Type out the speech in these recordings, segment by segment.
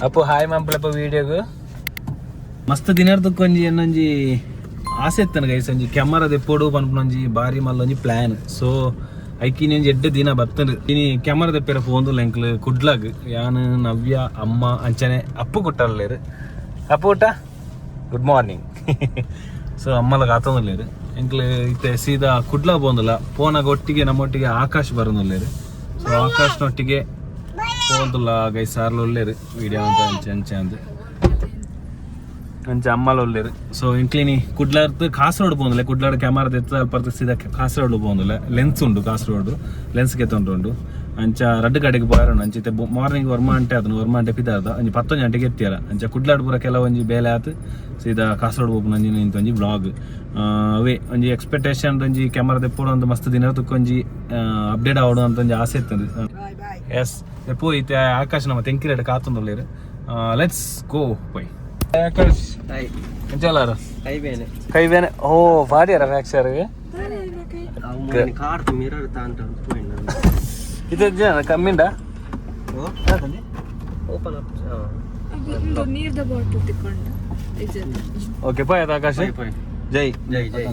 ಅಪ್ಪು hi ಮಾಂಪಲಪ್ಪ ವೀಡಿಯೋಗು ಮಸ್ತ್ ದಿನರ್ದಕ್ಕೆ ಒಂಜಿ ಎನ್ನೊಂಜಿ ಆಸೆ ಇತ್ತನ ಗೈಸ್ ಒಂಜಿ ಕ್ಯಾಮರಾ ದೆಪ್ಪೋಡು ಪನ್ಪುನೊಂಜಿ ಬಾರಿ ಮಲ್ಲೊಂಜಿ ಪ್ಲಾನ್. ಸೊ ಐಕಿನಿ ಒಂಜಿ ಎಡ್ಡೆ ದಿನ ಬತ್ತಂಡು. ಇನಿ ಕ್ಯಾಮರಾ ದೆಪ್ಪೆರ ಫೋನ್ದುಲ್ಲ ಎಂಕ್ಲು ಕುಡ್ಲಾಗ್. ಯಾನ್, ನವ್ಯ, ಅಮ್ಮ ಅಂಚನೆ ಅಪ್ಪು ಕುಟ್ಟಲ್ಲೇರು. ಅಪ್ಪು ಊಟ ಗುಡ್ ಮಾರ್ನಿಂಗ್. ಸೊ ಅಮ್ಮಲ ಕಾತೊಂದುಲ್ಲೇರು. ಎಂಕ್ಲು ಇತ್ತೆ ಸೀದಾ ಕುಡ್ಲ ಪೋಂದುಲ್ಲ. ಪೋನಾಗ ಒಟ್ಟಿಗೆ ನಮ್ಮೊಟ್ಟಿಗೆ ಆಕಾಶ್ ಬರೋದುಲ್ಲೇರು. ಸೊ ಆಕಾಶ್ನೊಟ್ಟಿಗೆ ಪೋಂದುಲ್ಲ ಗೈಸ್. ಸಾರ್ಲ ಉಲ್ಲೇರು ವಿಡಿಯೋ ಅಂತ ಅಂಚೆ ಅಂಚೆ ಅಂದ್ ಅಂಚೆ ಅಮ್ಮಲ ಉಲ್ಲೇರು. ಸೊ ಇಂಕ್ಲಿನಿ ಕುಡ್ಲಾರ್ದು ಕಾಸರಗೋಡು ಪೋಂದುಲ್ಲ. ಕುಡ್ಲಾಡ್ ಕ್ಯಾಮರಾ ದೆತ್ತು ಅಲ್ಪರ್ದು ಸೀದಾ ಕಾಸರಗೋಡು ಪೋಂದುಲ್ಲ. ಲೆನ್ಸ್ ಉಂಡು ಕಾಸರಗೋಡು, ಲೆನ್ಸ್ ಗೆತ್ತೊಂಡು ಅಂಚ ರಡ್ಡು ಕಡೆಗೆ ಪೋಯರ. ಅಂಚ ಇತ್ತೆ ಮಾರ್ನಿಂಗ್ ವರ್ಮ ಅಂಟೆ ಅದನ್ನು ವರ್ಮ ಅಂಟೆ ಪಿದಾರ್ದ ಅಂಚ 11 ಗಂಟೆಗೆ ಎತ್ತಿಯರ. ಅಂಚ ಕುಡ್ಲಾಡ್ ಪೂರ ಕೆಲವೊಂಜಿ ಬೇಲೆ ಆತು ಸೀದಾ ಕಾಸರಗೋಡು ಪೋಪುನ ಒಂಜಿ ಇಂತ ಒಂಜಿ ವ್ಲಾಗ್. ಅವೇ ಒಂಜಿ ಎಕ್ಸ್ಪೆಕ್ಟೇಷನ್. ಒಂಜಿ ಕ್ಯಾಮರಾ ದೆಪ್ಪೋಡು ಅಂತ ಮಸ್ತ್ ದಿನ ಒಂಜಿ ಅಪ್ಡೇಟ್ ಆವಡು ಅಂತ ಒಂಜಿ ಆಸೆ ಇತ್ತಂದು. ಎಸ್, ಪೋ ಇತ್ತೆ ಆಕಾಶ್ ನಮ್ಮ ತೆಂಕಿರೇಡ್ ಕಾತೊಂದುಲ್ಲೇರು. Let's go. ಪೋಯ್ ಆಕಾಶ್. ಎಂಚಲಾರ? ಕೈಬೇನೆ. ಕೈಬೇನೆ. ಓ ಬಾಡಿಯಾರ ಫ್ಯಾಕ್ಚರ್. ಕಾರ್ ಮಿರರ್ ತಾಂಟ. ಇದು ಕಮ್ಮಿಂಡ. Open up. ಒಂದು ನೀರ್ದ ಬಾಟಲ್ ತಿಕ್ಕೊಂಡ. ಓಕೆ, ಪೋಯ್ ಆಕಾಶ್, ಜೈ. ಜೈ ಜೈ.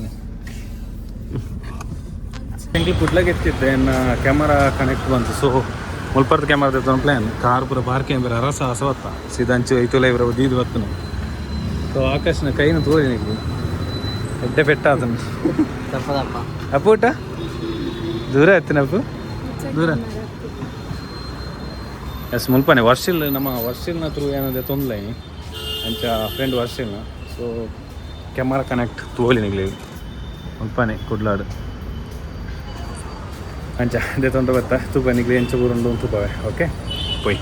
ಎಂಕ್ಲು ಕುಡ್ಲಾಗ ಎತ್ತಿದ್ದೆ ಎನ್ನ ಕ್ಯಾಮರಾ ಕನೆಕ್ಟ್ ಬಂತು. ಸೊ ಮುಲ್ಪರ್ದ ಕ್ಯಾಮರಾ ತೆತ್ತೊಂದು ಪ್ಲಾನ್. ಕಾರ್ ಪೂರ ಪಾರ್ಕಿಂಗ್ ಬರ ಅರಸ ಹಸವತ್ತ ಸೀದಾ ಅಂಚು ಐತುಲ ಇವರ ದೀದ್ ಬತ್ತನ. ಸೊ ಆಕಾಶನ ಕೈನ ತೋರಿ నీకు ಎಡ್ಡೆ ಪೆಟ್ಟ ಆತನು. ದಪ್ಪ ದಪ್ಪ. ಅಪ್ಪು ಊಟ ದೂರ ಎತ್ತಿನಪ್ಪು ದೂರ. ಎಸ್, ಮುಲ್ಪನೆ ವರ್ಷಿಲ್ ನಮ್ಮ ವರ್ಷಿಲ್ನ ಥ್ರೂ ಏನದೆ ತೊಂದರೆ ಅಂಚ ಫ್ರೆಂಡ್ ವರ್ಷಿಲ್ನ. ಸೊ ಕ್ಯಾಮರಾ ಕನೆಕ್ಟ್ ತೋಲಿ ನಿಗ್ಲಿ ಮುಲ್ಪನೆ ಕುಡ್ಲಾಡು ಅಂಚ ಅದೇ ತೊಂದರೆ ಬತ್ತ ತೂಪ ನಿಗ್ಲಿ ಎಂಚ ಊರುಂಡು ತೂಪವೆ. ಓಕೆ, ಪೋಯ್.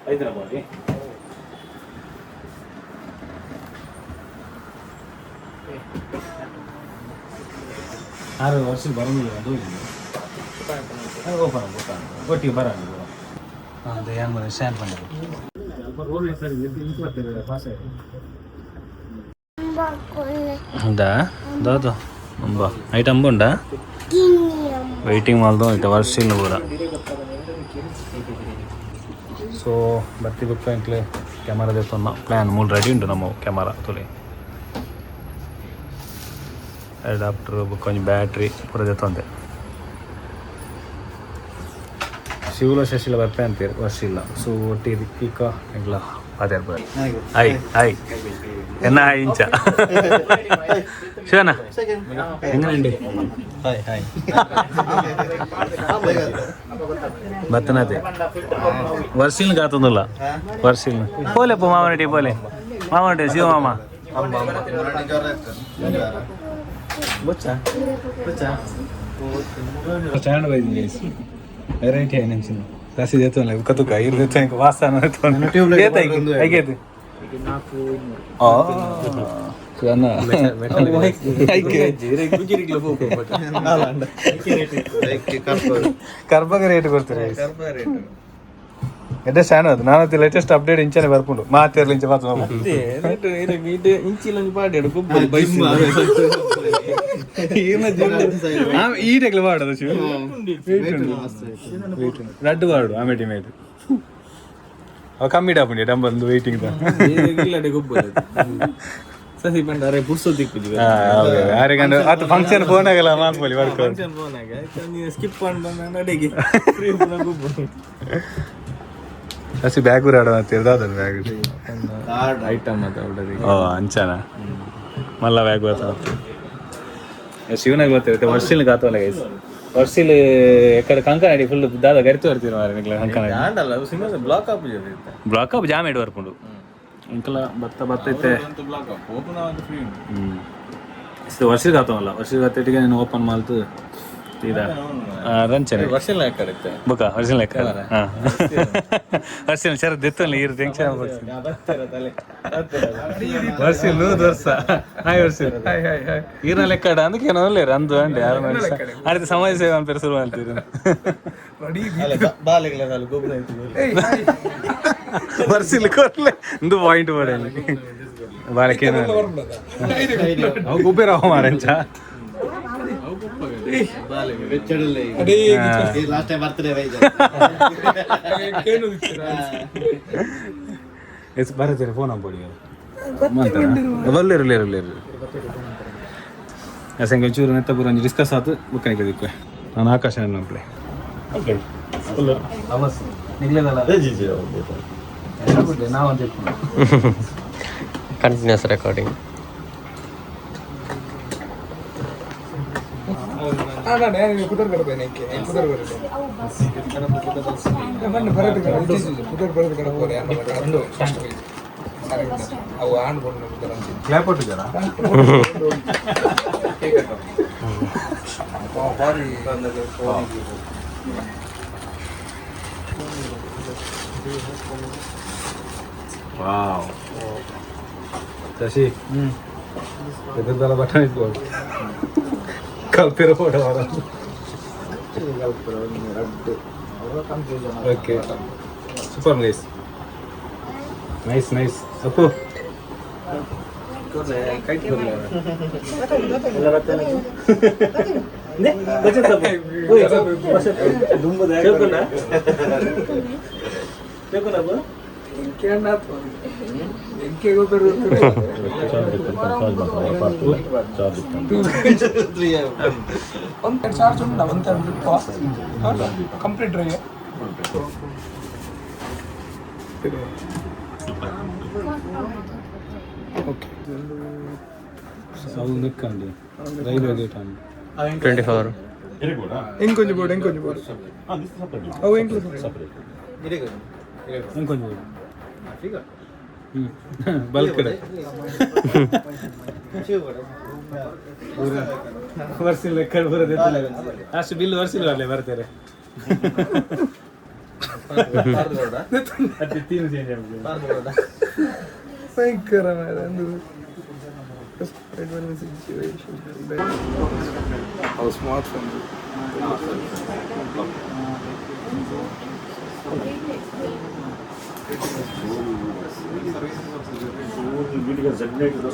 ಹೈದರಾಬಾದಿ ಆರು ವರ್ಷ ಬರೋದಿಲ್ಲ ಅದು. ಓಪನ್ ಓಪನ್ ಒಟ್ಟಿಗೆ ಬರ. ಹಾಂ, ಅದೇ ಏನು ಬರ ಸ್ಟ್ಯಾಂಡ್ ಪಂಡ. ಹೌದಾ? ದಾದು ಅಂಬ ಐಟಮ್ ಉಂಡಾ? ವೆಯ್ಟಿಂಗ್ ಮಾಲ್ದು ಐತೆ ವರ್ಷ ಪೂರ. ಸೊ ಬತ್ತಿ ಬುಕ್ಕ ಎಂಕ್ಲೆ ಕ್ಯಾಮರಾ ದೆತ್ತೊನ್ನ ಪ್ಲ್ಯಾನ್ ಮೂಲು ರೆಡಿ ಉಂಟು. ನಮ್ಮ ಕ್ಯಾಮರಾ ತುಲೆ ಅಡಾಪ್ಟರ್ ಬುಕ್ಕ ಒಂಜಿ ಬ್ಯಾಟ್ರಿ ಪೂರ ದೆತ್ತೊಂದೆ. ಶಿವಲ ಶಶಿಲ ಬರ್ಪೆ ಅಂತೀರಿ ವರ್ಷ ಇಲ್ಲ. ಸೊ ಒಟ್ಟಿಗೆ ಈಕ ಎಂಕ್ಲ ಪಾತೆರ್ಪುರ. ಹಾಯ್ ಹಾಯ್ ಎನ್ನ ಹಾಯ್ ಇಂಚ ಶಿವನ എങ്ങനെയുണ്ട്? Hi hi. ಬತ್ತನತೆ ವರ್ಷಿಲ್ನ ಕಾತೊಂದುಲ್ಲ. ವರ್ಷಿಲ್ನ ಪೋಲೆ ಪೋ ಮಾಮನಟಿ ಪೋಲೆ ಮಾಮನಟಿ ಶಿವ ಮಾಮ ಬೊಚ್ಚ ಬೊಚ್ಚ ಸ್ಟ್ಯಾಂಡ್ ಬೈದಿನಿ ಗೈಸ್. ವೆರೈಟಿ ಆಯ್ನ ಸಸಿ ದೇತೋನ್ಲೆ ಕತುಕ ಇರ್ ದೇತೋ ವಾಸನ ಏತ ಐಕೇತು ಆ ಶಿವಣ್ಣ ಐಕೆ ಕರ್ಬಗ ರೇಟ್ ಕೊಡ್ತಾರೆ. ಎಡ್ಡೆ ಸ್ಟ್ಯಾಂಡ್ ಅದು. ನಾನು ಲೇಟೆಸ್ಟ್ ಅಪ್ಡೇಟ್ ಇಂಚನೆ ಬರ್ಪುಂಡು ಮಾತಿರ್ಲಿ ಇಂಚ ಮಾತು. ಇಂಚಿಲೊಂಜಿ ಪಾಡ್ಯಾಡು. ಈ ಟೆಕ್ಲ ಪಾಡೋದು ಶಿವ ರಡ್ಡು ಪಾಡು ಆಮೇಟಿ ಮೇಟ್ ಅವ ಕಮ್ಮಿ ಡಾಪುಂಡಿ ಡಂಬಲ್ ವೆಯ್ಟಿಂಗ್. ಸಸಿ ಪಂಡ ಪುರ್ಸೊ ದಿಕ್ಕುಜಿ. ಆರೆ ಗಂಡ ಅದು ಫಂಕ್ಷನ್ ಫೋನ್ ಆಗಲ್ಲ ಮಾಲ್ಪೊಲಿ ವರ್ಕ್. ಫಂಕ್ಷನ್ ಫೋನ್ ಆಗ ಸ್ಕಿಪ್ ಮಾಡಿ ಬಂದ ಅಡಿಗೆ ಫ್ರೀ ಗುಬ್ಬು. ಹಸಿ ಬ್ಯಾಗ್ ಊರಾಡ ತಿರ್ದಾದ ಬ್ಯಾಗ್. ಐಟಮ್ ಅದು ಅವರಿಗೆ. ಓ ಅಂಚನ ಮಲ್ಲ ಬ್ಯಾಗ್ ಬರ್ತ ಶಿವನಾಗ ಗೊತ್ತಿರುತ್ತೆ. ವರ್ಷಿಲ್ ಕಾತವಲ್ಲ ಗೈಸ್. ವರ್ಷಿಲ್ ಎಕ್ಕಡೆ ಕಂಕನಾಡಿ ಫುಲ್ ದಾದ ಗರಿತು ಬರ್ತೀರ ಮಾರ್ರೆ ಕಂಕನಾಡಿ. ಆಂಡಲ್ಲ cinema block up. Block up jam ಇಡು ಬರ್ಪುಂಡು ಇಂಕಲ ಬತ್ತ ಬತ್ತೈತೆ. ಬ್ಲಾಕ್ ಆಪ್ ಓಪನ್ ಆವಂತ ಫ್ರೀ ಉಂಟು. ವರ್ಷದ ಕಾತವಲ್ಲ. ವರ್ಷದ ಕಾತಿಗೆ ನೀನು ಓಪನ್ ಮಾಲ್ತು ಸೀದಾ ರಂಚನೆ ವರ್ಷ ಲೆಕ್ಕ. ಬುಕ್ಕ ವರ್ಷ ಲೆಕ್ಕ. ಹಾಂ, ವರ್ಷ ಸರ್ ದೆತ್ತಲ್ಲ ಇರು ಟೆನ್ಷನ್. ವರ್ಷ 100 ವರ್ಷ. ಹಾಯ್ ವರ್ಷ. Hi hi hi. ಈರ್ನ ಲೆಕ್ಕಡ ಅಂದಕ್ಕೆ ಏನೋ ಅಂದು ಅಂಡೆ ಯಾರು ಅಡಿತ ಸಮಾಜ ಸೇವೆ ಅಂತ ಶುರು ಅಂತೀರಿ. ರೆಡಿ. ಬಾಲೆಗಳ ಗೊಬ್ಬರ. ಏಯ್ ಹಾಯ್. ವರ್ಷಿಲ್ ಕೊರ್ಲೆ ಇಂದು ಪಾಯಿಂಟ್ ಪಡೆಯಲಿ ಬಾಲಕೇನ ಅವು ಗುಬ್ಬೇರ ಮಾರಂಚ. ಅಡೇ. Last time birthday. ಕೇಳು. ಎಸ್ ಬರತ್ತೀರ ಫೋನ್ ಅಂಬೋಡಿ ಬಲ್ಲಿರಲಿ ಇರಲಿ ಇರಲಿ. ಎಸ್ ಹೆಂಗೆ ಒಂಚೂರು ನೆತ್ತ ಪೂರ ಒಂಜಿ ಡಿಸ್ಕಸ್ ಆತು ಬುಕ್ಕನಿಗೆ ದಿಕ್ಕು. ನಾನು ಆಕಾಶ ನಂಪ್ಲೆ ನಿಗ್ಲೇದಲ್ಲ ನಾವು ಅಂತ. Continuous recording. ನಾನು ಕುದರ್ ಕಡಪೇನೆ ಕುದರ್ ಬರುತ್ತೆ ಮೊನ್ನೆ ಬರೋದು ಕಡೆ ಕುದರ್ ಬರೋದು ಕಡೆ ಹೋದೆ ಅಂದು ಫಸ್ಟ್ ಸರಿ ಅವು ಆನ್ ಕೊಂಡು ಕುದರ್ ಅಂಚಿ. ಕ್ಲಾಪ್ ಕೊಟ್ಟಿದ್ದಾರಾ? ಭಾರಿ. ವಾವ್ ಶಶಿ, ಎದುರ್ದಲ್ಲ ಬಟನ್ ಇಟ್ಬೋದು ಕಲ್ಪಿರೋ photo. Okay, super, nice nice nice. Appu kite ಬರಲ್ಲ. ಎಂಕೆ ಗೊಬ್ಬರ. ಒಂದು ಚಾರ್ಜ್ ಉಂಟು, ಒಂದು complete dry. Okay. ಅವು ನಿಕ್ಕಂಡಿ ರೈಲ್ವೆ ಗೇಟ್ ಅಂడి. 24. ಎಂಕೊಂಜಿ ಬೋರ್ಡ್, ಎಂಕೊಂಜಿ ಬೋರ್ಡ್ ಅವು ಎಂಕ್ಲು. ಇಂಕೊಂಚ ಬಲ್ಕ್ ಕಡೆ ವರ್ಷಿಲ್ಲ ಕಡೆ ಬರೋದಿಲ್ಲ. ಅಷ್ಟು ಬಿಲ್ ವರ್ಷಿಲ್ಲ ಅಲ್ಲೇ ಬರ್ತಾರೆ. ಅದು ತೀನು ಚೇಂಜ್ ಆಗ್ತದೆ. ಭಯಂಕರ ಮಾರ್ರೆ, ಒಂದು ಅವು ಸ್ಮಾರ್ಟ್ ಫೋನ್.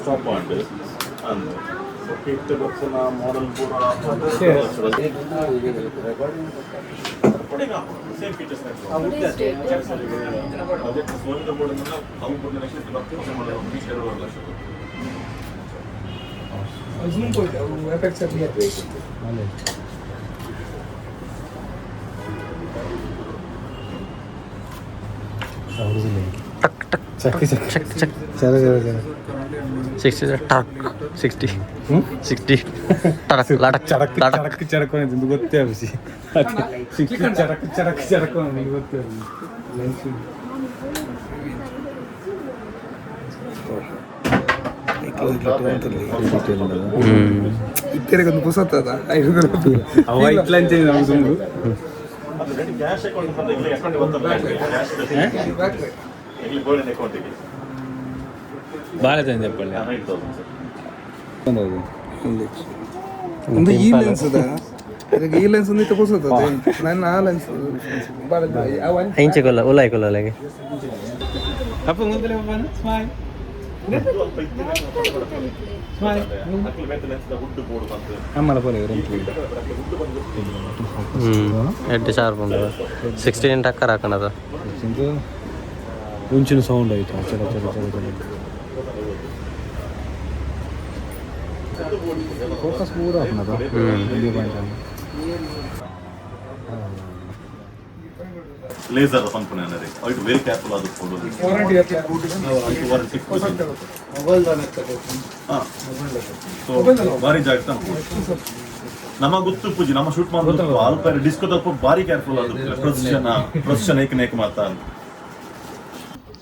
Stop and ಅಂದ್ ಇತ್ತೆ ಬೊಕ್ಕನ ಮಾಡೆಲ್ ಪೂರ ಸೇಮ್ ಫೀಚರ್ಸ್. ಅದಕ್ಕೆ ಸೋನಿದ ಬೋರ್ಡ್ ಅವು ಬೋರ್ಡ್ ಲಕ್ಷ ಹೊಸ ಮಾಡಲ್ 2.5 ಲಕ್ಷ. ಝೂಮ್ ಹೋಯ್ತು ಅವು ಎಫೆಕ್ಟ್ಸ್ ಅಲ್ಲಿ. ಟಕ್ ಟಕ್. ಚಕ್ ಚಕ್. ಚಕ್ ಚಕ್. ಚಲ ಚಲ ಚಲ. 60 ಟಕ್ 60 60 ಟಡಕ್ ಲಡಕ್. ಚಡಕ್. ಲಡಕ್. ಚಡಕ್ ಚಡಕ್ ಅಂತ ಗೊತ್ತೇ ಅಭಿಸಿ. ಚಡಕ್ ಚಡಕ್ ಚಡಕ್ ಅಂತ ಗೊತ್ತೇ. ಲೆನ್ಸ್. ಇತ್ತೆರೆಗೆ ಒಂದು ಪುಸತ್ತದ. ಅವ ಇಟ್ಲಂಚೆ ನಮ್ಗೆ ಸುಮ್ಮನೆ. ಕ್ಯಾಶ್ ಅಕೌಂಟ್ ಬಂದ ಅಕೌಂಟ್ ಗೊತ್ತಲ್ಲ ಕ್ಯಾಶ್ ಇಲ್ಲಿ ಗೋಲ್ಡನ್ ಅಕೌಂಟಿಗೆ. ಬಾಳೆ ತಂದೆ ಪಳ್ಳಿ. 9,000 ಸರ್. ಒಂದು ಈ ಲೆನ್ಸ್ ಅದ ಅದಕ್ಕೆ ಈ ಲೆನ್ಸ್ ಒಂದು ಪುಸತ್ತದ ನನ್ನ ಆ ಲೆನ್ಸ್ ಬಾಳ ಅವ. ಇಂಚೆ ಕೊಲ್ಲ ಉಲಾಯ್ ಕೊಲ್ಲ ಅಲ್ಲಿಗೆ. ಅಪ್ಪ ಮುಂದೆ ಸ್ಮೈಲ್ ಸ್ಮೈಲ್. ಹುಡ್ಡು ಬೋರ್ಡ್ ಬಂತು. ಅಮ್ಮಲ ಪೋಲೆ. ಎಡ್ಡೆ ಶಾರ್ಪ್ ಉಂಟು. 16 ಟಕ್ಕರ್ ಹಾಕೋಣದ. ಮುಂಚಿನ ಸೌಂಡ್ ಆಯ್ತು ಚಲ ಚಲ ಚಲ ಚಲ. ಫೋಕಸ್ ಪೂರ ಹಾಕೋಣದ ಒಂದೇ ಪಾಯಿಂಟ್. ಲೇಸರ್ ಪನ್ಪುನೆ ಅನ್ನರೆ ಐಟ್ ವೆರಿ ಕೇರ್ಫುಲ್ ಅದು photo. Warranty. Warranty. ಹಾ, ಸೊ ಬಾರಿ ಜಾಗ್ರತೆ ಅನ್ಬೋದು. ನಮ್ಮ ಗೊತ್ತು ಪೂಜಿ ನಮ್ಮ ಶೂಟ್ ಮಾಡೋದು ಅಲ್ಪ ಡಿಸ್ಕೋ ತಪ್ಪ ಬಾರಿ ಕೇರ್ಫುಲ್ ಅದು ಪ್ರೊಸೆಷನ್ ಪ್ರೊಸೆಷನ್ ಏಕ ನೇಕ ಮಾತಾ.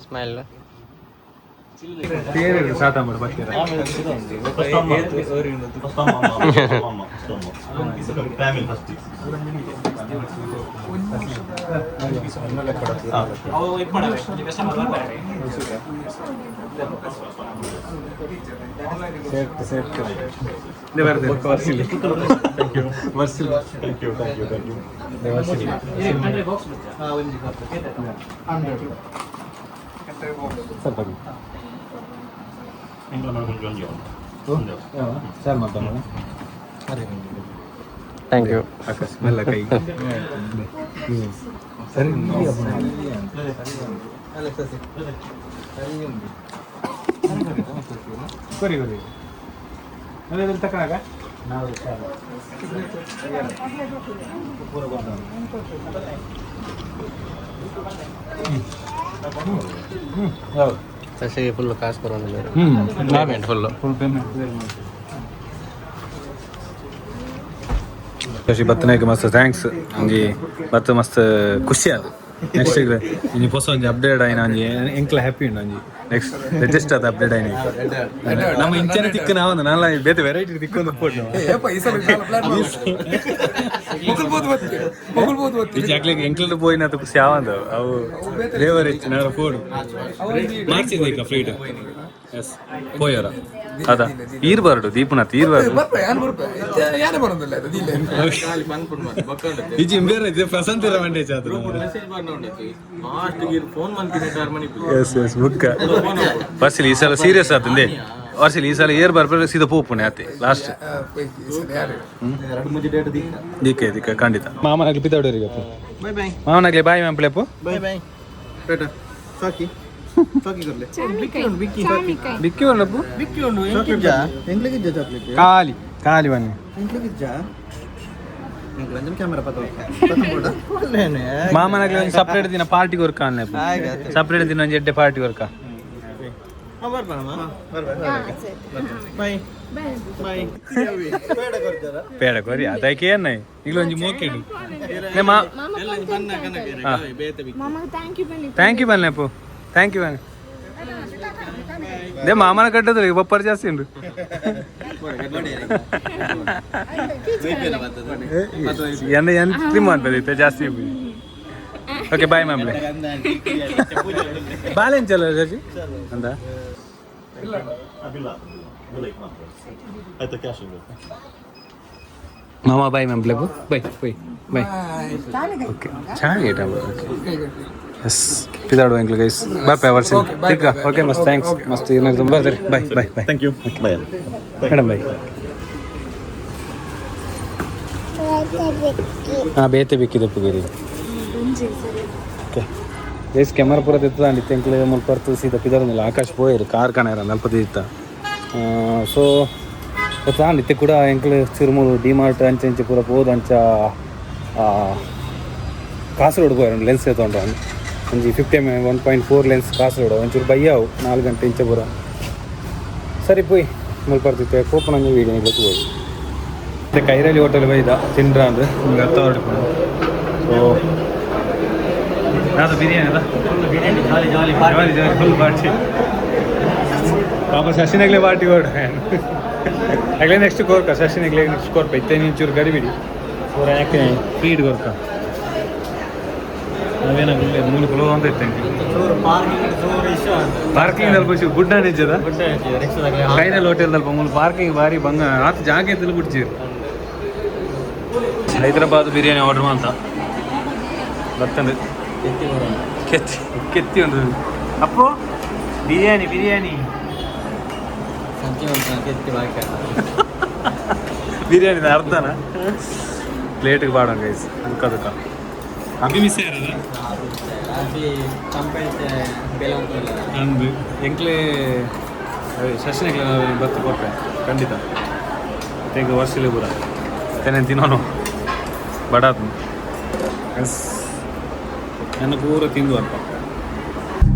Smile. Family first. Thank you, thank you, thank you. Thank you. ಕೈ ಸರಿ ಕೊರಿ ಕೊರಿ ಅದೇ ತಕನಾಗ ಹೌದು. ಶಶಿಗೆ ಫುಲ್ ಕಾಸು ಕೊರೊಂದು. Payment full. Full payment. Shashi ಬತ್ತನಾಯ್ಕ ಮಸ್ತ್ thanks. ಒಂಜಿ ಬತ್ತ ಮಸ್ತ್ ಖುಷಿ ಅದು. ನೆಕ್ಸ್ಟ್ ಒಂಜಿ ಪೊಸ ಒಂಜಿ ಅಪ್ಡೇಟ್ ಆಯ್ನ ಒಂಜಿ ಎಂಕ್ಲ ಹ್ಯಾಪಿ ಉಂಡು. ಒಂಜಿ ನೆಕ್ಸ್ಟ್ ರಿಜಿಸ್ಟರ್ ಆದ ಅಪ್ಡೇಟ್ ಆಯ್ನ. ನಮ್ಮ ಇಂಚನೆ ತಿಕ್ಕ ನಾವು ನಾಲ ಬೇತೆ ವೆರೈಟಿ ತಿಕ್ಕೊಂದು ಪೋಡು. ಈ ಎಂಕ್ಲದ ಪೋಯಿನ ಖುಷಿ ಯಾವಂದ ಅವು ಫ್ಲೇವರ್ ಹೆಚ್ಚು ನಾಳೆ ಫೋಡು ಮಾಡ್ಸಿದ್ವಿ ಈಗ ಫ್ಲೀಟ್. ಎಸ್ ಪೋಯರ ಅದ ಈರ್ ಬರಡು ದೀಪನಾಥ್ ಈರ್ ಬರಡು. ಇಜಿ ಇಂಬೇರ ಇದೆ ಪ್ರಶಾಂತ್ ಇರ ಮಂಡೆ ಚಾತ್ರ. S S book ವರ್ಸಿಲ್ ಈ ಸಲ ಸೀರಿಯಸ್ ಆತಂದೆ. ವರ್ಸಿಲ್ ಈ ಸಲ ಏರ್ ಬರ್ಬರ್ ಸೀದಾ ಪೋಪುಣೆ ಆತೆ ಲಾಸ್ಟ್ ದಿಕ್ಕೆ ದಿಕ್ಕ ಖಂಡಿತ. ಮಾಮನಾಗ್ಲಿ ಪಿತಾಡೋರಿಗೆ ಮಾಮನಾಗ್ಲಿ bye ma'am bye bye tata ಸಾಕಿ ಸಾಕಿ ಕೊರ್ಲೆ. ಬಿಕ್ಕಿ ಉಂಡಪ್ಪು. ಬಿಕ್ಕಿ ಉಂಡು. ಎಂಕ್ಲಿಜ್ಜಾ ಎಂಕ್ಲಿಗಿಜ್ಜಾ ಚಾಕ್ಲೇಟ್? ಖಾಲಿ ಖಾಲಿ ಬನ್ನಿ. ಎಂಕ್ಲಿಗಿಜ್ಜಾ ಎಂಕ್ಲಂಜನ್ ಕ್ಯಾಮೆರಾ ಪತ್ತ. ಮಾಮನಾಗ್ಲಿ ಒಂದು ಸಪ್ರೇಟ್ ದಿನ ಪಾರ್ಟಿ ವರ್ಕ ಅನ್ನ. ಸಪ್ರೇಟ್ ದಿನ ಒಂದು ಎಡ್ಡೆ ಪಾರ್ಟಿ ವರ್ಕ. Boy boy. ಬೇಡ ಕೊರಿ ಅದಕ್ಕೆ ಏನ ಈಗಲೂ ಒಂಜಿ ಮೋಕೆಡು. Thank you ಬನ್ನಿ. Thank you ಬನ್ನಿ ಅಪ್ಪು, thank you ಬನ್ನಿ. They ಮಾಮನ ಕಟ್ಟದ್ರೆ ಬಪ್ಪರ್ ಜಾಸ್ತಿ ಉಂಟು. ಎನ್ನ ಎನ್ ಟ್ರಿಮ್ ಮಾಡ್ಬೇಕು ಜಾಸ್ತಿ. Okay bye ma'am. ಬಾಲೆನ್ ಚಲೋ ಶಶಿ ಅಂದ. ಆಯ್ತಾ ಕ್ಯಾಶ್. ಮಾಮ ಬಾಯ್ ಮ್ಯಾಮ್ ಪ್ಲೇಪು ಬಾಯ್ ಬಾಯ್ ಬಾಯ್. ಓಕೆ ಚೆನ್ನಾಗಿ item. Okay yes ಪಿದಾಡು ಎಂಕ್ಲು guys ಬಾಯ್ ಬಾಯ್ ವರ್ಷ ತಿಕ್ಕ. ಓಕೆ ಮಸ್ತ್ thanks ಮಸ್ತ್ ಏನಾದ್ರು ಬರ್ತೀರಿ. Bye bye bye. Thank you, bye. Madam bye. ಹಾಂ ಬೇತೆ ಬೇಕಿದೆ ಪುಗೇರಿ. Okay guys camera ಪೂರ ತೆತ್ತದಾಂಡಿ ತೆಂಕ್ಲೆ ಮುಲ್ಪ ಪರ್ತು ಸೀದಾ ಪಿದಾಡೊಂದಿಲ್ಲ. ಆಕಾಶ್ ಪೋಯೆರ್ ಕಾರ್ ಕಾಣೆರ ನಲ್ಪ ಇತ್ತ. ಸೊ ಗೊತ್ತಾಂಡ್ ಇತ್ತೆ ಕೂಡ ಎಂಕ್ಲೆ ಚಿರುಮೂರು ಡಿ ಮಾರ್ಟ್ ಅಂಚೆ ಅಂಚೆ ಪೂರ ಪೋದು ಅಂಚ ಕಾಸರಗೋಡು ಪೋಯೆರ್ ಲೆನ್ಸ್ ತೊಗೊಂಡು ಒಂಜಿ 50 mm 1.4 ಲೆನ್ಸ್ ಕಾಸರಗೋಡು ಒಂಚೂರು ಬಯ್ಯಾವು 4 ಗಂಟೆ ಇಂಚ ಪೂರ ಸರಿ ಪೋಯ್ ಮುಲ್ಪ ಬರ್ತಿತ್ತೆ ಪೋಪುನ ಒಂಜಿ ವೀಡಿಯೋ ನಿಗ್ಲಕ್ ಪೋಯ್. ಮತ್ತೆ ಕೈರಳಿ ಹೋಟೆಲ್ ಬೈದ ತಿಂಡ್ರ ಅಂದ್ರೆ ನಿಮ್ಗೆ ಅರ್ಥ ಹೊರಡ್ಕೊಂಡು. ಸೊ ಯಾವುದು ಬಿರಿಯಾನಿ ಅಲ್ಲ? ಬಿರಿಯಾನಿ ಜಾಲಿ ಜಾಲಿ. ಜಾಲಿ ಜಾಲಿ ಫುಲ್ ಪಾರ್ಟಿ. ಪಾಪ ಶಶಿನಗ್ಲೆ ಪಾರ್ಟಿ ಕೊಡು. ಅಗ್ಲೇ ನೆಕ್ಸ್ಟ್ ಕೋರ್ಕ ಶಶಿನಗ್ಲೆ ನೆಕ್ಸ್ಟ್ ಕೋರ್ಪ ಇತ್ತೆ ಚೂರು ಗಡಿಬಿಡಿ ಪೂರ ಯಾಕೆ ಫ್ರೀಡ್ ಕೊರ್ಕ ನಾವೇನಾಗಲಿ ಮೂರು ಕುಲೋ ಅಂತ ಇತ್ತೆ. ಪಾರ್ಕಿಂಗ್ ದಲ್ಪ ಗುಡ್ಡ ನಿಜದ ಕೈರಲ್ಲಿ ಹೋಟೆಲ್ ದಲ್ಪ ಮೂಲು ಪಾರ್ಕಿಂಗ್ ಬಾರಿ ಬಂಗ ಆತ ಜಾಗ ಎತ್ತಲು ಬಿಡ್ಚೀರು. ಹೈದರಾಬಾದ್ ಬಿರಿಯಾನಿ ಆರ್ಡರ್ ಅಂತ ಬರ್ತಂಡು ಕೆತ್ತಿ ಕೆತ್ತಿ ಒಂದು ಅಪ್ಪು ಬಿರಿಯಾನಿ ಬಿರಿಯಾನಿ ಬಿರಿಯಾನಿ ಅರ್ಧನ ಪ್ಲೇಟ್ಗೆ ಬಾಡ ಗೈಸ್. ದುಃಖ ದುಃಖ ಅಭಿ ಮಿಸ್ ಅಂದು ಎಂಕ್ಲೆ ಶಶಿನಗ್ಲೆ ಬತ್ತು ಕೊಟ್ಟೆ ಖಂಡಿತ ತೆಂಗ ವರ್ಷಲಿ ಪೂರ ತೆನೆ ತಿನ್ನೋನು ಬಡಾತ್ನು. ಎಸ್ ನನ್ನ ಪೂರ ತಿಂದು ಅಲ್ಪ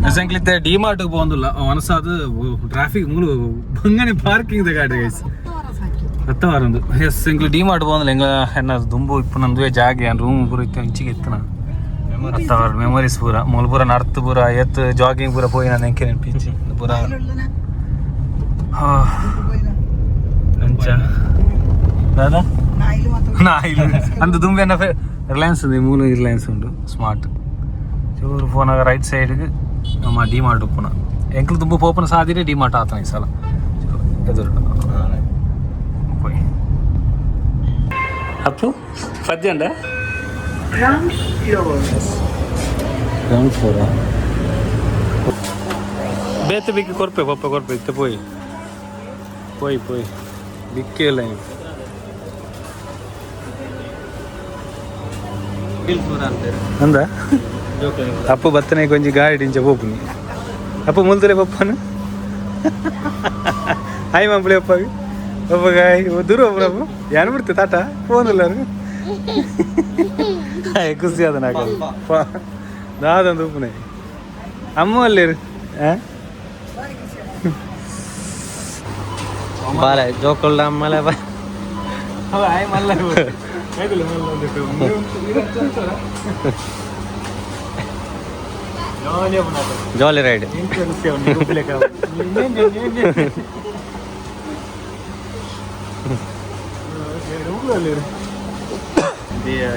ಎಸ್ ಎಂಕ್ಲಿತ್ತೆ ಡಿ ಮಾರ್ಟ್ಗೆ ಪೋಂದಿಲ್ಲ ಮನಸ್ಸಾದ ಟ್ರಾಫಿಕ್ ಮೂಲು ಬಂಗನೆ ಪಾರ್ಕಿಂಗ್ ದ ಗಾಡಿ ಗೈಸ್ ಹತ್ತ ವಾರಂದು. ಎಸ್ ಎಂಕ್ಲೆ ಡಿ ಮಾರ್ಟ್ ಪೋಂದಿಲ್ಲ ಎಂಗ್ಲ ಎನ್ನ ದುಂಬು ಇಪ್ಪು ನಂದುವೆ ಜಾಗೆ ರೂಮ್ ಪೂರ ಇತ್ತು ಇಂಚಿಗೆ ಎತ್ತನ. Memories ಪೂರ ಮೂಲ ಪೂರ ನರ್ತ್ ಪೂರ ಎತ್ತು ಜಾಗಿಂಗ್ ಪೂರ ಪೋಯಿ ನಾನು ಎಂಕೆ ನೆನಪಿಚ್ಚಿ ಪೂರ ಅಂಚ ದಾದಾ ನಾಯಿಲು ಅಂದು ದುಂಬೆನ ರಿಲಯನ್ಸ್ ఉంది ಮೂಲ ರಿಲಯನ್ಸ್ ಉಂಡು ಸ್ಮಾರ್ಟ್ ಚೂರು ಫೋನಾಗ ರೈಟ್ ಸೈಡ್ಗೆ ನಮ್ಮ ಡಿ ಮಾರ್ಟ್ ಉಪ್ಪುನ ಎಂಕ್ಲು ತುಂಬ ಪೋಪನ ಸಾದಿರೆ ಡಿ ಮಾರ್ಟ್ ಆತನ ಈ ಸಲ ಎದುರು ಪೋಯಿ ಅಪ್ಪು ಪದ್ಯಂಡ ಗ್ರೌಂಡ್ ಫ್ಲೋರ್ ಬೇತೆ ಬಿಕ್ಕಿ ಕೊರ್ಪೆ ಪಪ್ಪ ಕೊರ್ಪೆ ಇತ್ತೆ ಪೋಯಿ ಪೋಯಿ ಪೋಯಿ ಬಿಕ್ಕಿ ಇಲ್ಲ ಅಂದ ಅಪ್ಪು ಬತ್ತನೆ ಕೊಂಚ ಗಾಡಿ ಇಂಚ ಪೋಪುನಿ ಅಪ್ಪು ಮುಲ್ತರೆ ಪಪ್ಪನು ಹಾಯ್ ಮಂಪ್ಲಿ ಅಪ್ಪಾಗ ಒಬ್ಬ ಗಾಯ್ ದೂರ ಒಬ್ಬರಪ್ಪ ಯಾರು ಬಿಡ್ತೆ ತಾಟ ಫೋನ್ ಇಲ್ಲ ಹಾಯ್ ಖುಷಿ ಆದ ನಾಕ ದಾದಂದು ಉಪ್ಪುನೆ ಅಮ್ಮ ಅಲ್ಲಿರು ಬಾಲೆ ಜೋಕುಲ್ಡ ಅಮ್ಮಲೆ ಬಾ ಹಾಯ್ ಮಲ್ಲ jolly ride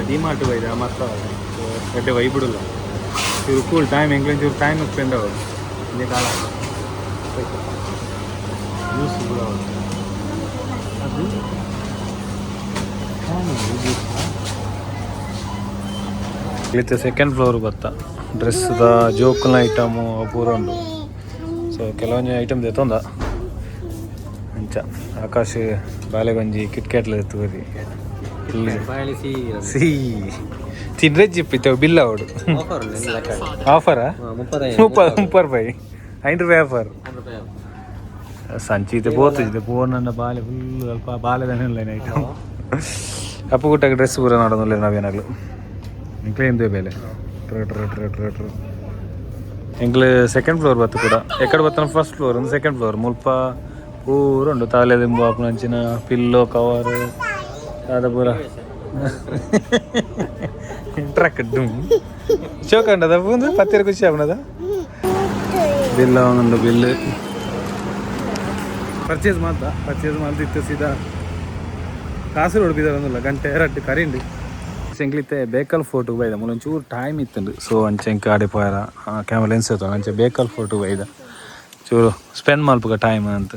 D mart ಬೈದ ಮಸ್ತ್ ಎಡ್ಡೆ ವೈಬಿಡಲ್ಲ ಇವ್ರು ಕೂಲ್ ಟೈಮ್ ಎಂಗ್ಲೇಜ್ ಇವ್ರು ಟೈಮ್ ಸ್ಪೆಂಡ್ ಆಗೋದು ಇದೇ ಕಾಲ ಜ್ಯೂಸ್ ಕೂಡ ಅದು ಇತ್ತೆ ಸೆಕೆಂಡ್ ಫ್ಲೋರ್ ಬತ್ತ ಡ್ರೆಸ್ದ ಜೋಕುಲ್ನ ಐಟಮು ಪೂರ ಉಂಡು. ಸೊ ಕೆಲವೊಂಜಿ ಐಟಮ್ ದೆತ್ತೊಂದ ಅಂಚ ಆಕಾಶ್ ಬಾಲೆಗೊಂಜಿ ಕಿಟ್ಕ್ಯಾಟ್ಲ ಎತ್ತುವರಿ ಸಿ ತಿಂದ್ರೆ ಜಿಪ್ ಇತ್ತವು ಬಿಲ್ ಅವಡು ಆಫರಾ 30 ರೂಪಾಯಿ 5 ರೂಪಾಯಿ ಆಫರ್ ಸಂಚಿತ ಪೋತು ಪೋನನ್ನ ಬಾಲೆ ಫುಲ್ ಅಲ್ಪ ಬಾಲೆದನೆ ಐಟಮ್ ಅಪ್ಪು ಗುಟ್ಟಾಗ ಡ್ರೆಸ್ ಪೂರ ನಾಡೋದಿಲ್ಲ ನಾವೇನಾಗ್ಲು ಎಂಕ್ಲೆ ಬೇಲೆ ಟ್ರ ಟ್ರ ಟ್ರ ಟ್ರ ಟ್ರ ಎಂಕ್ಲೆ ಸೆಕೆಂಡ್ ಫ್ಲೋರ್ ಬತ್ತು ಕೂಡ ಎಕ್ಕಡ ಬತ್ತನ ಫಸ್ಟ್ ಫ್ಲೋರ್ ಒಂದು ಸೆಕೆಂಡ್ ಫ್ಲೋರ್ ಮುಲ್ಪ ಪೂರ ಉಂಡು ತಾಲೆ ದಿಂಬು ಅಪ್ಪನಂಚಿನ ಪಿಲ್ಲೋ ಕವರ್ ಅದ ಪೂರ ಟ್ರಕ್ ಡುಮ್ ಶೋಕಂಡದ ಒಂದು ಪತ್ತಿರ ಖುಷಿ ಆಪನದ ಬಿಲ್ ಒಂದು ಬಿಲ್ ಪರ್ಚೇಸ್ ಮಾಡ್ದ ಪರ್ಚೇಸ್ ಮಾಡ್ದಿತ್ತು ಸೀದಾ ಕಾಸರಗೋಡು ಬಿದ್ದಾರಲ್ಲ ಗಂಟೆ ರಡ್ಡು ಕರಿಂಡು ಎಂಕ್ಲಿತ್ತೆ ಬೇಕಲ್ ಫೋಟೋ ಬೈದ ಮೂಲೊಂಚೂರು ಟೈಮ್ ಇತ್ತುಂಡು. ಸೊ ಅಂಚೆ ಎಂಕ್ ಆಡೆ ಪೋಯರ ಕ್ಯಾಮ್ರಾ ಲೆನ್ಸ್ ಇತ್ತು ಅಂಚೆ ಬೇಕಲ್ ಫೋಟೋ ಬೈದ ಚೂರು ಸ್ಪೆಂಡ್ ಮಲ್ಪುಗ ಟೈಮ್ ಅಂತ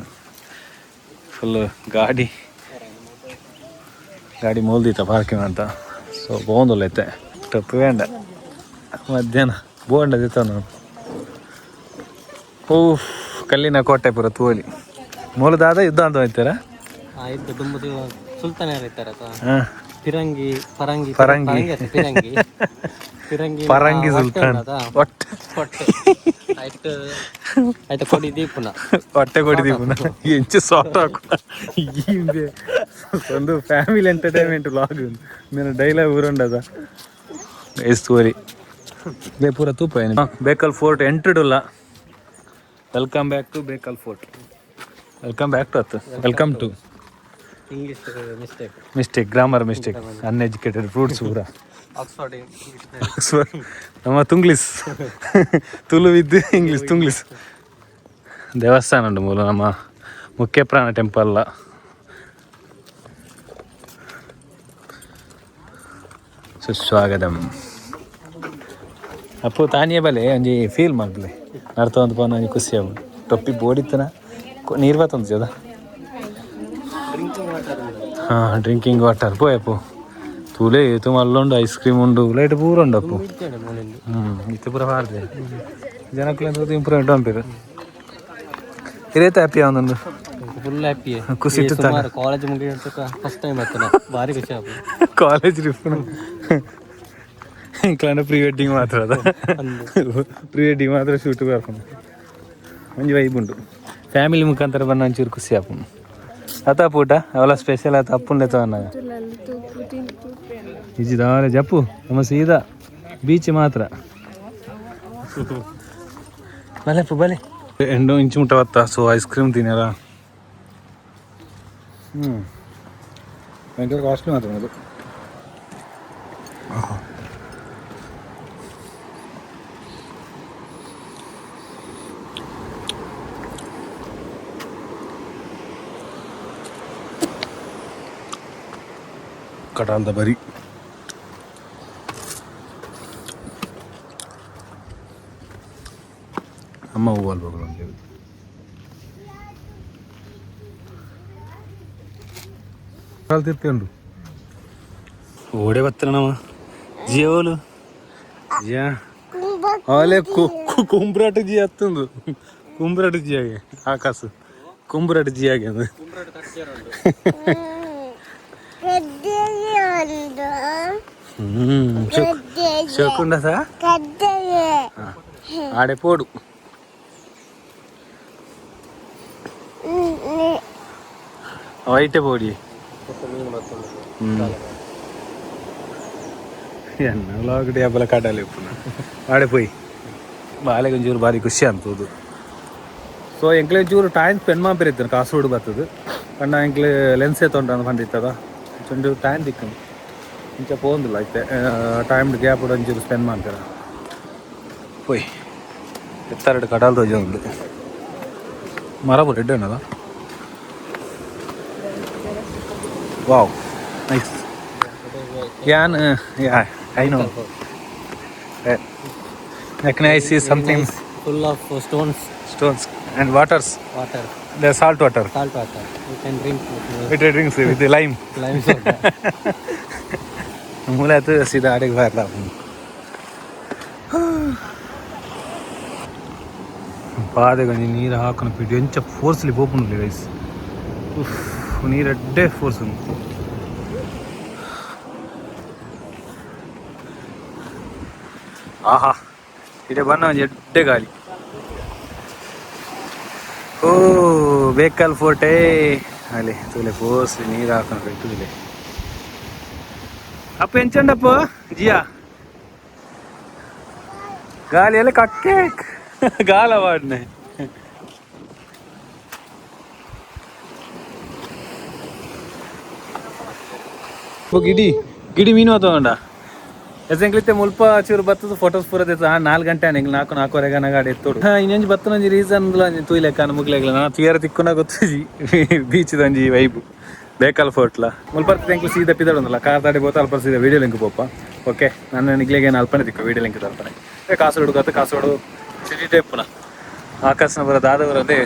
ಫುಲ್ ಗಾಡಿ ಗಾಡಿ ಮೋಲ್ದಿತ್ತ ಪಾರ್ಕಿಂಗ್ ಅಂತ. ಸೊ ಬೋಂದುಲ್ಲ ಇತ್ತೆ ಟಪ್ಪು ಬೇಂಡ ಮಧ್ಯಾಹ್ನ ಬೋಂಡ ದಿತ್ತ ನಾನು ಓ ಕಲ್ಲಿನ ಕೋಟೆ ಪೂರ ತೋಲಿ ಮೂಲದಾದ ಯುದ್ಧ ಅಂತ ಹೋಯ್ತಾರ ಸುಲ್ತಾನ ಹಾಂ ಫಿರಂಗಿ ಪರಂಗಿ ಪರಂಗಿ. ಫಿರಂಗಿ ಫಿರಂಗಿ ಪರಂಗಿ ಸುಲ್ತಾನ್ ಒಟ್ಟೆ ಹೊಟ್ಟೆ ಆಯ್ತು ಆಯ್ತು ಕೊಡಿ ದೀಪುನ ಹೊಟ್ಟೆ ಕೊಡಿ ದೀಪುನ ಎಂಚು ಸಾಫ್ಟ್ ಹಾಕುನ ಇಂದೆ ಒಂದು family entertainment vlog నేను ಡೈಲಾಗ್ ಊರುಂಡದ ಸ್ಟೋರಿ ಬೇ ಪೂರ ತೂಪ Bekal fort ಎಂಟ್ರಿಡುಲ್ಲ. Welcome back to Bekal fort. Welcome back to ಅತ್ತು welcome to English mistake mistake grammar mistake uneducated fruits ಪೂರ ಆಕ್ಸ್ಫರ್ಡ್ ಇಂಗ್ಲಿಷ್ ನಮ್ಮ ತುಂಗ್ಲಿಸ್ ತುಳು ವಿದ್ ಇಂಗ್ಲೀಷ್ ತುಂಗ್ಲಿಸ್ ದೇವಸ್ಥಾನ ಉಂಟು ಮೂಲ ನಮ್ಮ ಮುಖ್ಯ ಪ್ರಾಣ ಟೆಂಪಲ್. ಸುಸ್ವಾಗತಂ ಅಪ್ಪು ತಾನಿಯ ಬಲೆ ಒಂಜಿ ಫೀಲ್ ಮಲ್ಪಲೆ ನರ್ತ ಒಂದು ಪೋನ ಒಂಜಿ ಖುಷಿ ಆವು ಟೊಪ್ಪಿ ಬೋಡಿತ್ತನ ನೀರು ಬತ್ತೊಂದು ಜದ ಹಾಂ ಡ್ರಿಂಕಿಂಗ್ ವಾಟರ್ ಪೋಯ್ ಅಪ್ಪು ತೂಲೆ ಏತು ಮಲ್ಲುಂಡು ಐಸ್ ಕ್ರೀಮ್ ಉಂಡು ಲೈಟ್ ಪೂರ ಉಂಡು ಅಪ್ಪು. ಇತ್ತೆ ಪೂರ ಪಾಡ್ದೆ ಜನಕ್ಕುಲೆಂತ ಇಂಪ್ರೂವ್ಮೆಂಟ್ ಪಂಪೆರ್ ಇರೇತ ಹ್ಯಾಪಿ ಆವೊಂದುಂಡು ಫುಲ್ ಹ್ಯಾಪಿ ಖುಷಿ ಇತ್ತು ಸುಮಾರು ಕಾಲೇಜ್ ಮುಗಿದ ಫಸ್ಟ್ ಟೈಮ್ ಆಯ್ತಲ್ಲ ಭಾರಿ ಖುಷಿ ಆಪು ಕಾಲೇಜ್ ಇಂಕ್ಲಾಂಡ ಪ್ರೀ ವೆಡ್ಡಿಂಗ್ ಮಾತ್ರ ಅದ ಪ್ರೀ ವೆಡ್ಡಿಂಗ್ ಮಾತ್ರ ಶೂಟ್ ಬರ್ಪುಂಡು ಒಂಜಿ ವೈಬ್ ಉಂಡು ಫ್ಯಾಮಿಲಿ ಮುಖಾಂತರ ಬನ್ನ ಒಂಚೂರು ಖುಷಿ ಆಪುಂಡು ಅತ ಪೂಟ ಅವಲ ಸ್ಪೆಷಲ್ ಆತ ಅಪ್ಪುಂಡೆ ತವನ್ನಾಗ ಇಜ್ಜಿ ದಾರೆ ಜಪ್ಪು ನಮ್ಮ ಸೀದಾ ಬೀಚ್ ಮಾತ್ರ ಬಲೆ ಅಪ್ಪು ಬಲೆ ಎಂಡು ಇಂಚು ಮುಟ್ಟ ಬತ್ತ. So ice cream ತಿನ್ನರ ಹ್ಞೂ ಭಯಂಕರ ಕಾಸ್ಟ್ಲಿ ಮಾತ್ರ ಅದು. ಕಟಾಲ್ದ ಬರಿ ಅಮ್ಮ ಹೂವು ಅಲ್ಬೋಗಳು ತಿರ್ಕೊಂಡು ಓಡೆ ಬತ್ತನಮ್ಮ ಜಿಯೋಲು ಜಿಯಾ ಅವಲೆ ಕುಂಬ್ರಾಟ ಜಿ ಹತ್ತೊಂದು ಕುಂಬ್ರಾಟ ಜಿಯಾಗೆ ಆಕಾಶ ಕುಂಬ್ರಾಟ ಜಿಯಾಗೆ ಅದು. ಶೋಕುಂಡ ಸಾ ಆಡೆ ಪೋಡು. ವೈಟೆ ಪೋಡಿ ಎನ್ನ ಹಬ್ಬಲ ಕಡಲೆ ಆಡೆ ಪೋಯಿ ಬಾಲೆಗೆ ಒಂಚೂರು ಭಾರಿ ಖುಷಿ ಅಂತದು. ಸೊ ಎಂಕ್ಲೆ ಒಂಚೂರು ಟೈಮ್ ಸ್ಪೆಂಡ್ ಮಾಡ್ಪಿರ್ತಾರೆ ಕಾಸರಗೋಡು ಬರ್ತದೆ ಪಂಡ ಎಂಕ್ಲೆ ಲೆನ್ಸ್ ತೊಂಡ ಪಂಡಿತ್ತದ ಒಂಚೂರು ಟೈಮ್ ದಿಕ್ಕಂಡು ಇಂಚ ಪೋಂದಿಲ್ಲ ಐತೆ ಟೈಮ್ ಗ್ಯಾಪ್ ಒಂಚೂರು ಸ್ಪೆಂಡ್ ಮಾಡ್ತಾರೆ ಪೋಯ್ ಎತ್ತೆರಡು ಕಡಲ್ ತೋಜ ಉಂಡು ಮರ ರೆಡ್ ಅನ್ನದ. Wow, nice. ಯಾನ್ yeah I know. ಯಾಕಂದ್ರೆ I see something Full of stones, stones and waters, water, the salt water. Salt water. You can drink with it drinks with lime. Lime soda. ಮೂಲ ಆಯ್ತು ಸೀದಾ ಆಡಿಗೆ ಬರಲ್ಲ. ಪಾದೆಗೊಂಜಿ ನೀರು ಹಾಕೊಂಡು ಪಿಡಿ ಎಂಚ ಫೋರ್ಸ್ಲಿ ಪೋಪುಂಡು ಗೈಸ್. ಉಫ್, ನೀರು ಅಡ್ಡೆ ಫೋರ್ಸ್ ಉಂಡು. ಆಹಾ, ಇಡೆ ಬನ್ನ ಒಂಜಿ ಎಡ್ಡೆ ಗಾಲಿ. ಓ ಬೇಕಲ್ ಫೋಟೆ ಅಲ್ಲಿ ತೂಲೆ ಫೋರ್ಸ್ ನೀರು ಹಾಕೊಂಡು ತೂಲೆ. ಅಪ್ಪ ಎಂಚಂಡಪ್ಪ ಜಿಯಾ ಗಾಲಿ ಎಲ್ಲ ಕಕ್ಕೆ ಗಾಲ ವಾಡ್ನೆ. ಗಿಡಿ ಗಿಡಿ ಮೀನು ತಗೊಂಡ ಎಸೆಂಕ್ಲಿತ್ತೆ ಮುಲ್ಪ ಚೂರು ಬತ್ತದ ಫೋಟೋಸ್ ಪೂರ ದೇತ. 4 ಗಂಟೆ ಆಂಡ್ ಎಂಕ್ಲು 4 ನಾಲ್ಕುವರೆಗೆ ಗಾಡಿ ಎತ್ತೋಡು. ಇನ್ನೊಂಜಿ ಬತ್ತನೊಂಜಿ ರೀಸನ್ ತೂಯ್ಲೆಕ್ಕ ಮುಗ್ಲೆಗ್ಲ ನಾ ತುಯರ ತಿಕ್ಕುನ ಗೊತ್ತುಜಿ ಬೀಚ್ ಒಂಜಿ ವೈಬ್ ಬೇಕಲ್ ಫೋಟ್ಲ ಮುಲ್ಪ ಎಂಕ್ಲು ಸೀದಾ ಪಿದಡೊಂದಲ್ಲ ಕಾರ್ ತಾಡಿ ಬೋತ ಅಲ್ಪ ಸೀದಾ ವಿಡಿಯೋ ಲಿಂಕ್ ಪೋಪ. ಓಕೆ, ನನ್ನ ನಿಗ್ಲೆಗೆ ಅಲ್ಪನೆ ತಿಕ್ಕು ವಿಡಿಯೋ ಲಿಂಕ್ ಅಲ್ಪನೆ. ಕಾಸರಗೋಡು ಗೊತ್ತ, ಕಾಸರಗೋಡು ಸಿಟಿ ಟೈಪ್ನ ಆಕಾಶನ ಬರೋ ದಾದ ಬರೋದೇ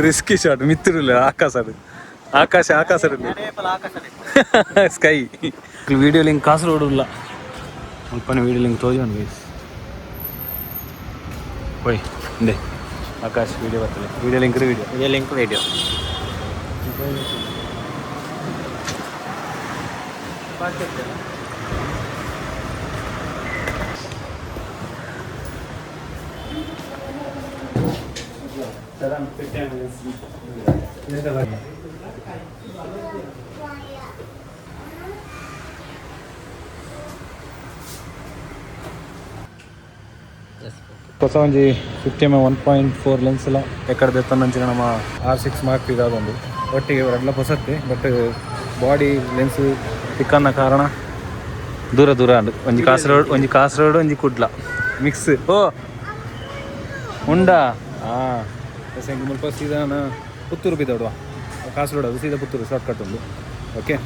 ರಿಸ್ಕಿ ಶಾಟ್ ಮಿತ್ತಿರಲ್ಲ ಆಕಾಶ ಅದು ಆಕಾಶ ಆಕಾಶ ಸ್ಕೈ. ವಿಡಿಯೋ ಲಿಂಕ್ ಕಾಸರಗೋಡು ಇಲ್ಲ ಮುಲ್ಪನೆ ವಿಡಿಯೋ ಲಿಂಕ್ ತೋಜೋಣ ಗೈಸ್. ಹೋಯ್ ಇಂದೆ ಆಕಾಶ್ ವಿಡಿಯೋ ಬರ್ತದೆ video link video Video link video. ಹೊಸ ಒಂಜಿ 50 mm 1.4 ಲೆನ್ಸ್ ಎಲ್ಲ ಎಕ್ಕಡೆ ದೆತ್ತೊಂದಂಚಿನ ನಮ್ಮ R6 mark ಇದಾಗೊಂದು ಒಟ್ಟಿಗೆ ಎರಡ್ಲ ಪೊಸತ್ತೆ. ಬಟ್ ಬಾಡಿ ಲೆನ್ಸ್ ತಿಕ್ಕನ್ನ ಕಾರಣ ದೂರ ದೂರ ಅಂಡು. ಒಂಜಿ ಕಾಸರಗೋಡು, ಒಂಜಿ ಕಾಸರಗೋಡು, ಒಂಜಿ ಕುಡ್ಲ ಮಿಕ್ಸ್. ಓ ಉಂಡಾ ಹಾಂ ಮುಲ್ಪ ಸೀದಾ ಪುತ್ತೂರು ಬಿದ್ದೋಡುವ ಕಾಸರಗೋಡು ಅದು ಸೀದಾ ಪುತ್ತೂರು ಶಾರ್ಟ್ ಕಟ್ ಉಂಡು. ಓಕೆ.